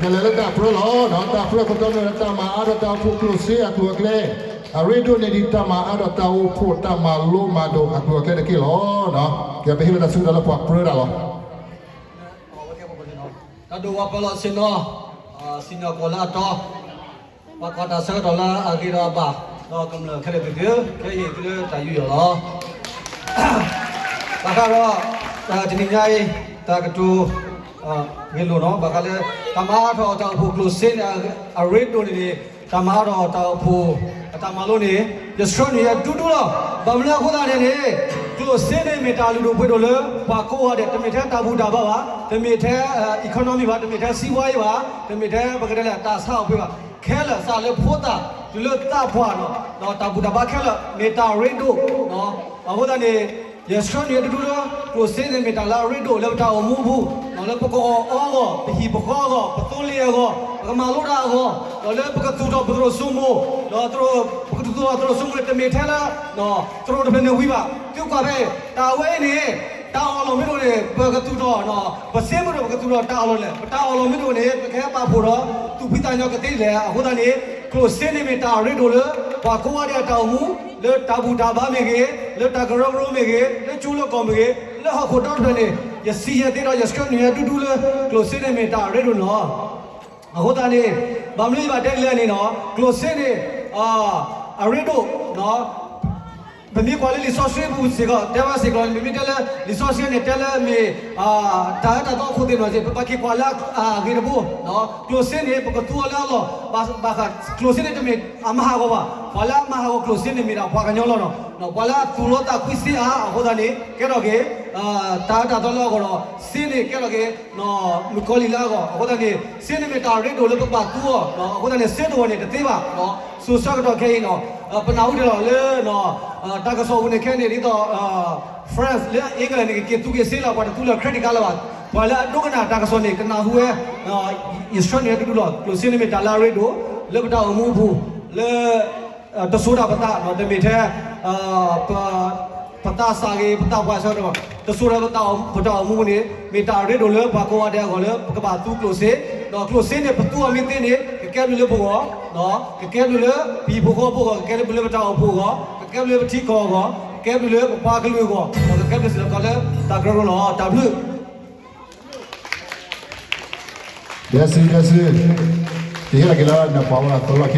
ကလဲၤလၢတၢ်ပြၢလီၤ. တၢ်ပြၢကတီၢ်န့ၣ် တၢ်မၤအါထီၣ်တၢ်အိၣ်ဖှိၣ်ကျိၣ်စ့အကျိၤအကျဲ, အရ့ဒိၣ်န့ၢ်ဒံးတၢ်မၤအါထီၣ်တၢ်အိၣ်ဖှိၣ်တၢ်မၤလိမၤဒိးအကျိၤအကျဲတက့ၢ်လီၤ. ကဲ ပဟ့ၣ်လီၤတၢ်ဆၢကတီၢ်လၢပှၤပြၢတၢ်လီၤ. တၢ်ဒိၣ်ဝးပၢလီၤဆ့ၣ်နီၤ, စံၣ်ညီၣ်ကွီၢ်လၢအတီ, ပှၤကွၢ်တၢ်ဆၢကတီၢ်လၢအဂ့ၤဒီးအဘၣ်, ဒီးကမျၢၢ်ခဲလၢာ်သ့ၣ်သု, ခဲအံၤသုလၢတၢ်ယူးယီၣ်လီၤ. ဘၣ်ဃးဒီး တနံၤညါအံၤ တၢ်ကတိၤ ဂ့ၢ်လိာ်နီၤ, ဘၣ်ဃးလၢ တၢ်မၤအါထီၣ်တၢ်အိၣ်ဖှိၣ်ကျိၣ်စ့န့ၣ် အရ့ဒိၣ်န့ၢ်န့ၣ် တၢ်မၤအါထီၣ်တၢ်အိၣ်ဖှိၣ် အတၢ်မၤလိန့ၣ် ယဆှၢနုာ်ယဲၢ်ဒူဒူလီၤ. ဘၣ်မနုၤအဃိသတးန့ၣ်န့ၣ် ကျိၣ်စ့န့ၣ်မ့ၢ်တၢ်လုၢ်ဒိၣ်ပှ့ၤဒိၣ်လၢ ပှၤကိးဂၤဒဲး, တမ့ၢ်ထဲတၢ်ဘူၣ်တၢ်ဘါဘၣ်, တမ့ၢ်ထဲ economy ဘၣ်, တမ့ၢ်ထဲစံးဝါယံၤဘၣ်, တမ့ၢ်ထဲပကတဲလၢတၢ်ဆါအီၣ်ပှ့ၤဘၣ်, ခဲလၢာ်စးလၢဖိသၣ် တုၤလၢသးပှၢ်နီၤ, ဒီးတၢ်ဘူၣ်တၢ်ဘါခဲလၢာ် မ့ၢ်တၢ်ရ့ဒိၣ် အဃိသတးန့ၣ် ယဆှၢနုာ်ဒူဒူလၢ ကျိၣ်စ့န့ၣ်မ့ၢ်တၢ်လၢအရ့ဒိၣ်လၢပတၢ်အိၣ်မူအပူၤ, လၢပကအီၣ်အီအဂီၢ်, ပဟံၣ်ပဃီအဂီၢ်, ပသိလ့ၣ်အဂီၢ်, ပကမၤလိတၢ်အဂီၢ်, ဒီးလၢပကသူၣ်ထီၣ်ပသရိာ်စိမိၤ, ဒီးပကသူၣ်ထီၣ်သရိာ်စိမိၤန့ၣ် တမ့ၢ်ထဲလၢ သရိာ်တဖျၢၣ်န့ၣ်ဝံၤဘၣ်. သုကွၢ်ဖဲ တၢ်ဝဲအံၤန့ၣ် တၢ်အီၣ်လီၢ်မ့ၢ်တအိၣ်န့ၣ် ပကသူၣ်ထီၣ်, ပစ့မ့ၢ်တအိၣ် ပကသူၣ်ထီၣ်တၢ်အီၣ်လီၢ်လဲၣ်. ပတၢ်အီၣ်လီၢ်မ့ၢ်တအိၣ်န့ၣ် ပကဟဲပာ်ဖှိၣ်ဒီး သူၣ်ဖှံသးညီကသ့ဒ်လဲၣ်. အဃိသတးန့ၣ် ကျိၣ်စ့န့ၣ်မ့ၢ်တၢ်အရ့ဒိၣ်လၢ ပှၤကိးဂၤဒဲးအတၢ်အိၣ်မူ, လၢတၢ်ဘူၣ်တၢ်ဘါမ့ၢ်ဂ့ၤ, လၢတၢ်ကရၢကရိမ့ၢ်ဂ့ၤ, လၢကၠိလၢကီၢ်မ့ၢ်ဂ့ၤ, လၢဟီၣ်ခိၣ်ဒီတဖျၢၣ်န့ၣ် ယစံးယဲၢ်သ့ဒီး ယဆှၢနုာ်ယဲၢ်ဒူဒူလၢ ကျိၣ်စ့န့ၣ်မ့ၢ်တၢ်အရ့ဒိၣ်န့ၣ်လီၤ. အဃိသတးန့ၣ် ဘၣ်မနုၤယဘၣ်တဲဒ်လဲၣ်န့ၣ်နီၤ, ကျိၣ်စ့န့ၣ် အရ့ဒိၣ် ပမ့ၢ်ကွၢ်လၢလံာ်စီဆှံပူၤစ့ၢ်ကီး တဲဝဲစ့ၢ်ကီး ပမ့ၢ်တဲလၢ လံာ်စီဆှံန့ၣ် တဲလၢမ့ၢ် တၢ်အၢတၢ်သီအခိၣ်သ့ၣ်နီၤစ့ၢ်, ပဘၣ်က့ၤကွၢ်လၢအဂ့ၤတဘိ, ကျိၣ်စ့န့ၣ် ပကသူအီၤလၢအလီၢ်, ဘၣ်ဃး ကျိၣ်စ့န့ၣ်တမ့ၢ်အမၤဟးဂီၤဘၣ်. ပှၤလၢအမၤဟးဂီၤကျိၣ်စ့န့ၣ်မ့ၢ်ဒၣ်ပှၤကညီလီၤနီၤ. ပှၤလၢအသူၣ်လီသးကွံစ့အါအဃိသတးန့ၣ် ကဲထီၣ်က့ၤ တၢ်အၢတၢ်သီလၢအဂီၢ်ဒီး စ့န့ၣ်ကဲထီၣ်က့ၤ မုၣ်ကီၤလံၢ်လၢအဂီၢ်. အဃိသတးန့ၣ် စ့န့ၣ်မ့ၢ်တၢ်ရ့ဒိၣ်လၢပဘၣ်သူအီၤ, အဃိသတးန့ၣ် စ့တဝီၤန့ၣ်တသ့ဘၣ်. စိၤဆၢကတီၢ်ခဲအံၤနီၤ, ပနၢ်ဟူဒၣ်လီၤလၢ တၢ်ကစီၣ်ပူၤန့ၣ်ခဲအံၤန့ၣ် ဒ်သိး France လၢ England န့ၣ် ကက့ၤသူက့ၤစ့လီၤ, ပှၤတသူလၢ credit card လၢၤဘၣ်. ပှၤလၢအဒိကနၣ်တၢ်ကစီၣ်န့ၣ် ကနၢ်ဟူဝဲ ယဆှၢနုာ်ဝဲဒူဒူလီၤ. ကျိၣ်စ့န့ၣ်မ့ၢ်တၢ်လၢအရ့ဒိၣ် လၢပတၢ်အိၣ်မူအပူၤ လၢ တစိၤဒၣ်ပသးနီၤ, တမ့ၢ်ထဲ ပသးစၢ်ဂ့ၤ ပသးပှၢ်ဆၢကတီၢ်, တစိၤဒၣ်ပတၢ်အိၣ်မူန့ၣ် မ့ၢ်တၢ်ရ့ဒိၣ်လၢပှၤကိးဂၤဒဲးအဂီၢ်လၢပကဘၣ်သူကျိၣ်စ့, ဒီးကျိၣ်စ့န့ၣ် ပသူအီၤမ့ၢ်သ့န့ၣ် ကကဲဘျုးလၢပဂီၢ်, ကကဲဘျုးလၢပဟံၣ်ဖိဃီဖိအဂီၢ်, ကကဲဘျုးလၢပတၢ်အိၣ်ဖှိၣ်အဂီၢ်, ကကဲဘျုးလၢပထံကီၢ်အဂီၢ်, ကကဲဘျုးလၢပပှၤကလုာ်အဂီၢ်, ဒီးကကဲဘျုးစ့ၢ်ကီးလၢတၢ်ကရၢကရိလီၤ. တၢ်ဘျုး ဒဲစံ ဒဲစံ ကဟ့ၣ်လီၤက့ၤလၢနပှၤဝဲအသီလီၢ်ခံတဂၤ.